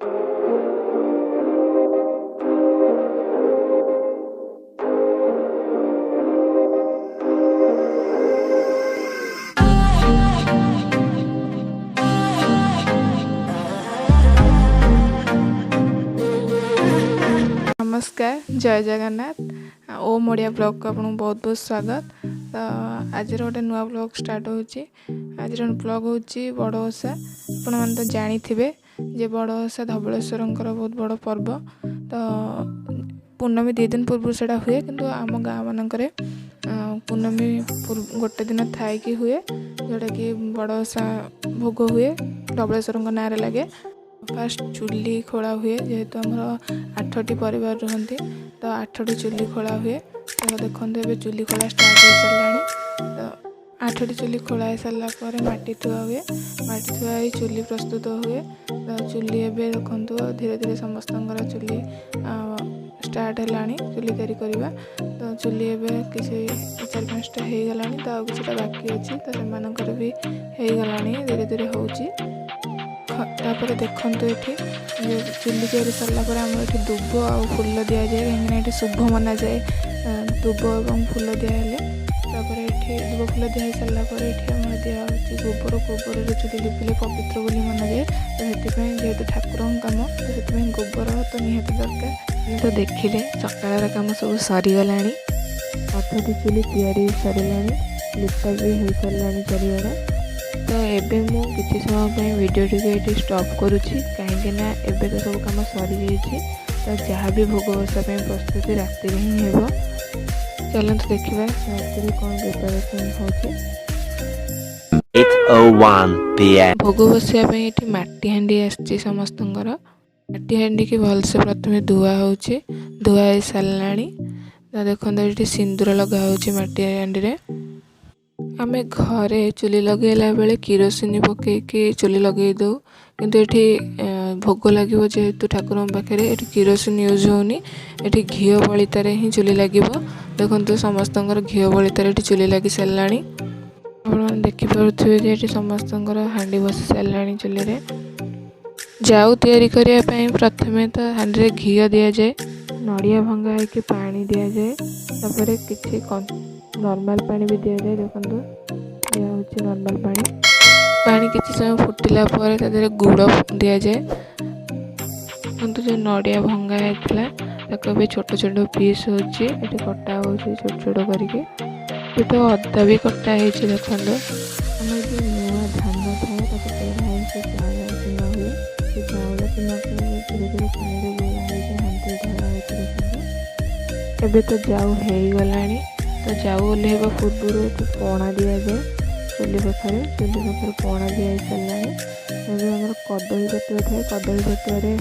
ନମସ୍କାର, ଜୟ ଜଗନ୍ନାଥ। ଓମ୍ ଓଡ଼ିଆ ବ୍ଲଗ୍କୁ ଆପଣଙ୍କୁ ବହୁତ ବହୁତ ସ୍ୱାଗତ। ତ ଆଜିର ଗୋଟେ ନୂଆ ବ୍ଲଗ୍ ଷ୍ଟାର୍ଟ ହେଉଛି। ଆଜିର ବ୍ଲଗ୍ ହେଉଛି ବଡ଼ ଓଷା। ଆପଣମାନେ ତ ଜାଣିଥିବେ ଯେ ବଡ଼ ଓଷା ଧବଳେଶ୍ୱରଙ୍କର ବହୁତ ବଡ଼ ପର୍ବ। ତ ପୂର୍ଣ୍ଣମୀ 2 ଦିନ ପୂର୍ବରୁ ସେଇଟା ହୁଏ, କିନ୍ତୁ ଆମ ଗାଁ ମାନଙ୍କରେ ପୂର୍ଣ୍ଣମୀ ଗୋଟେ ଦିନ ଥାଇକି ହୁଏ, ଯେଉଁଟାକି ବଡ଼ ଓଷା ଭୋଗ ହୁଏ, ଧବଳେଶ୍ୱରଙ୍କ ନାଁରେ ଲାଗେ। ଫାଷ୍ଟ ଚୁଲି ଖୋଳା ହୁଏ। ଯେହେତୁ ଆମର 8ଟି ପରିବାର ରୁହନ୍ତି, ତ 8ଟି ଚୁଲି ଖୋଳା ହୁଏ। ତ ଦେଖନ୍ତୁ, ଏବେ ଚୁଲି ଖୋଳା ଷ୍ଟାର୍ଟ ହେଇସାରିଲାଣି। ତ 8ଟି ଚୁଲି ଖୋଳା ହେଇସାରିଲା ପରେ ମାଟି ଥୁଆ ହୁଏ। ମାଟି ଥୁଆ ହେଇ ଚୁଲି ପ୍ରସ୍ତୁତ ହୁଏ। ତ ଚୁଲି ଏବେ ଦେଖନ୍ତୁ, ଧୀରେ ଧୀରେ ସମସ୍ତଙ୍କର ଚୁଲି ଷ୍ଟାର୍ଟ ହେଲାଣି, ଚୁଲି ତିଆରି କରିବା। ତ ଚୁଲି ଏବେ କିଛି 4 5ଟା ହେଇଗଲାଣି, ତ ଆଉ କିଛିଟା ବାକି ଅଛି। ତ ସେମାନଙ୍କର ବି ହେଇଗଲାଣି, ଧୀରେ ଧୀରେ ହେଉଛି। ତାପରେ ଦେଖନ୍ତୁ, ଏଠି ଚୁଲି ତିଆରି ସରିଲା ପରେ ଆମର ଏଠି ଦୁବ ଆଉ ଫୁଲ ଦିଆଯାଏ, କାହିଁକିନା ଏଠି ଶୁଭ ମନାଯାଏ ଦୁବ ଏବଂ ଫୁଲ ଦିଆହେଲେ। ତାପରେ ଏଠି ଦୁବ ଫୁଲ ଦିଆ ହେଇସାରିଲା ପରେ ଏଠି ଆମର ଦିଆହେଉଛି ଗୋବର। ଗୋବରରେ ଚୁଲି ଲିପିଲେ ପବିତ୍ର ବୋଲି ମନାଯାଏ। ତ ସେଥିପାଇଁ, ଯେହେତୁ ଠାକୁରଙ୍କ କାମ, ତ ସେଥିପାଇଁ ଗୋବର ତ ନିହାତି ଦରକାର। ତ ଦେଖିଲେ, ସକାଳର କାମ ସବୁ ସରିଗଲାଣି। 8ଟି ଚୁଲି ତିଆରି ସରିଲାଣି, ଲିପା ବି ହେଇସାରିଲାଣି ଚାରିଆଡ଼େ। ତ ଏବେ ମୁଁ କିଛି ସମୟ ପାଇଁ ଭିଡ଼ିଓଟିକୁ ଏଇଠି ଷ୍ଟପ୍ କରୁଛି, କାହିଁକି ନା ଏବେ ତ ସବୁ କାମ ସରିଯାଇଛି। ତ ଯାହା ବି ଭୋଗ ବସା ପାଇଁ ପ୍ରସ୍ତୁତି ରାତିରେ ହିଁ ହେବ। ଚାଲନ୍ତୁ ଦେଖିବା ରାତିରେ କ'ଣ ପ୍ରିପାରେସନ୍ ହେଉଛି। 8:01 p.m. ଭୋଗ ବସିବା ପାଇଁ ଏଠି ମାଟି ହାଣ୍ଡି ଆସିଛି ସମସ୍ତଙ୍କର। ମାଟି ହାଣ୍ଡିକି ଭଲସେ ପ୍ରଥମେ ଧୁଆ ହେଉଛି। ଧୁଆ ହେଇସାରିଲାଣି। ତ ଦେଖନ୍ତୁ, ଏଠି ସିନ୍ଦୁର ଲଗା ହେଉଛି ମାଟି ହାଣ୍ଡିରେ। ଆମେ ଘରେ ଚୁଲି ଲଗେଇଲା ବେଳେ କିରୋସିନି ପକେଇକି ଚୁଲି ଲଗେଇ ଦେଉ, କିନ୍ତୁ ଏଠି ଭୋଗ ଲାଗିବ ଯେହେତୁ ଠାକୁରଙ୍କ ପାଖରେ, ଏଠି କିରୋସିନି ୟୁଜ୍ ହେଉନି। ଏଠି ଘିଅ ବଳିତାରେ ହିଁ ଚୁଲି ଲାଗିବ। ଦେଖନ୍ତୁ, ସମସ୍ତଙ୍କର ଘିଅ ବଳିତାରେ ଏଠି ଚୁଲି ଲାଗି ସାରିଲାଣି। ଆପଣମାନେ ଦେଖିପାରୁଥିବେ ଯେ ଏଠି ସମସ୍ତଙ୍କର ହାଣ୍ଡି ବସି ସାରିଲାଣି ଚୁଲିରେ। ଜାଉ ତିଆରି କରିବା ପାଇଁ ପ୍ରଥମେ ତ ହାଣ୍ଡିରେ ଘିଅ ଦିଆଯାଏ, ନଡ଼ିଆ ଭଙ୍ଗା ହେଇକି ପାଣି ଦିଆଯାଏ, ତାପରେ କିଛି ନର୍ମାଲ ପାଣି ବି ଦିଆଯାଏ। ଦେଖନ୍ତୁ, ଦିଆହେଉଛି ନର୍ମାଲ ପାଣି। ପାଣି କିଛି ସମୟ ଫୁଟିଲା ପରେ ତା ଦେହରେ ଗୁଡ଼ ଦିଆଯାଏ। ଦେଖନ୍ତୁ, ଯେଉଁ ନଡ଼ିଆ ଭଙ୍ଗା ହେଇଥିଲା, ତାକୁ ଏବେ ଛୋଟ ଛୋଟ ପିସ୍ ହେଉଛି, ଏଠି କଟା ହେଉଛି ଛୋଟ ଛୋଟ କରିକି। ଏବେ ତ ଅଦା ବି କଟା ହେଇଛି। ଦେଖନ୍ତୁ, ଆମର ଯେଉଁ ନୂଆ ଧାନ ଥାଏ, ତାକୁ ପେରା ହେଇକି ଚାଉଳ ଚୁନା ହୁଏ। ସେ ଚାଉଳ ଚୁନାକୁ ଧୀରେ ଧୀରେ ପାଣିରେ ଗୋଳା ହେଇକି ହାଣ୍ଡିରେ ଢଳା ହେଉଛି। ଦେଖନ୍ତୁ। ଏବେ ତ ଜାଉ ହେଇଗଲାଣି। ତ ଜାଉ ଓହ୍ଲେଇବା ପୂର୍ବରୁ ଏଠି ପଣା ଦିଆଯାଏ ଚୁଲି ପାଖରେ। ଚୁଲି ପାଖରେ ପଣା ଦିଆ ହେଇସାରିଲାଣି। ଏବେ ଆମର କଦଳୀ ପଟୁଆ ଥାଏ। କଦଳୀ ପଟୁଆରେ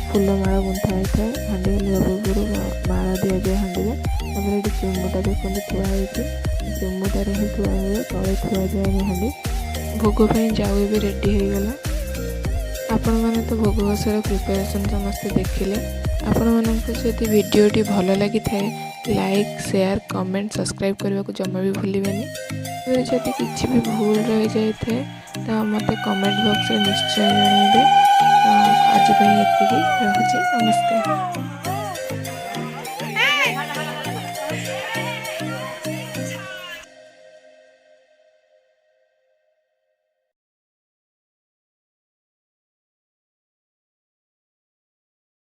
ଫୁଲ ମାଳ ଗୁନ୍ଥା ହେଇଥାଏ। ହାଣ୍ଡି ଓହ୍ଲେଇବା ପୂର୍ବରୁ ମାଳ ଦିଆଯାଏ ହାଣ୍ଡିରେ। ତାପରେ ଏଠି ଚିମୁଟା ଦେଖନ୍ତୁ ଥୁଆ ହେଇଛି। ଚିମୁଟାରେ ହିଁ ଥୁଆ ହୁଏ, ତଳେ ଥୁଆଯାଏନି ହାଣ୍ଡି। ଭୋଗ ପାଇଁ ଜାଉ ଏବେ ରେଡ଼ି ହେଇଗଲା। ଆପଣମାନେ ତ ଭୋଗ ବସାର ପ୍ରିପାରେସନ୍ ସମସ୍ତେ ଦେଖିଲେ। ଆପଣମାନଙ୍କୁ ଯଦି ଭିଡ଼ିଓଟି ଭଲ ଲାଗିଥାଏ, ଲାଇକ୍, ସେୟାର, କମେଣ୍ଟ, ସବସ୍କ୍ରାଇବ୍ କରିବାକୁ ଜମା ବି ଭୁଲିବେନି। ଯଦି କିଛି ବି ଭୁଲ ରହିଯାଇଥାଏ, ତ ମୋତେ କମେଣ୍ଟ ବକ୍ସରେ ନିଶ୍ଚୟ ଜଣାଇବେ। ତ ଆଜି ପାଇଁ ଏତିକି ରହୁଛି। ନମସ୍କାର।